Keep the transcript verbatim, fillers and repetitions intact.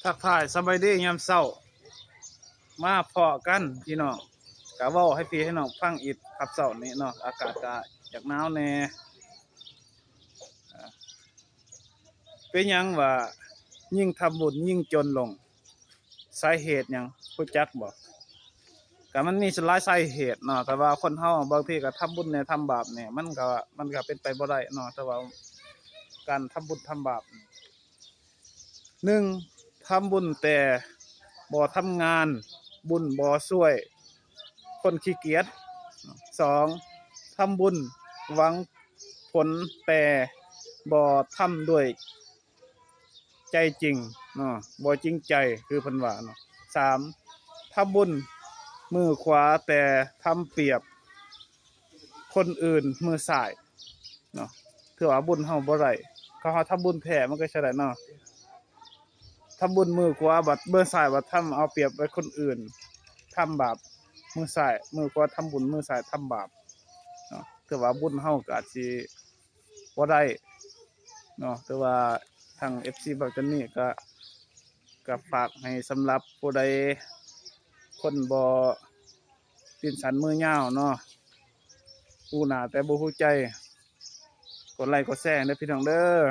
ทักทายสบายดียามเช้า มาพ้อกันพี่น้อง กะเว้าให้พี่ให้น้องฟังอีกครับ เช้านี้เนาะ อากาศกะอยากหนาวแหน่ อ่า เป็นหยังว่ายิ่งทำบุญยิ่งจนลง สาเหตุหยัง รู้จักบ่ กะมันมีหลายสาเหตุเนาะ แต่ว่าคนเฮาบางทีกะทำบุญแหน่ทำบาปแหน่ มันกะ มันกะเป็นไปบ่ได้เนาะ แต่ว่าการทำบุญทำบาป หนึ่ง ทำบุญแต่บ่ทำงาน บุญบ่ช่วยคนขี้เกียจ สอง ทำบุญหวังผลแต่บ่ทำด้วยใจจริงเนาะ บ่จริงใจคือเพิ่นว่าเนาะ สาม ทำบุญมือขวาแต่ทำเปรียบคนอื่นมือซ้ายเนาะ ถือว่าบุญเฮาบ่ได้ เขาเฮาทำบุญแท้มันก็ใช่ได้เนาะ ทำบุญมือขวาบัดมือซ้ายบัดทำเอาเปรียบไปคนอื่น ทำบาปมือซ้าย มือขวาทำบุญมือซ้ายทำบาปเนาะ ถือว่าบุญเฮาก็อาจสิบ่ได้เนาะ แต่ว่าทาง เอฟซี บ่าวจอนนี่ก็ ก็ฝากให้สำหรับผู้ใดคนบ่ตีนสั้นมือยาวเนาะ ฮู้หน้าแต่บ่ฮู้ใจ กดไลค์กดแชร์เด้อพี่น้องเด้อ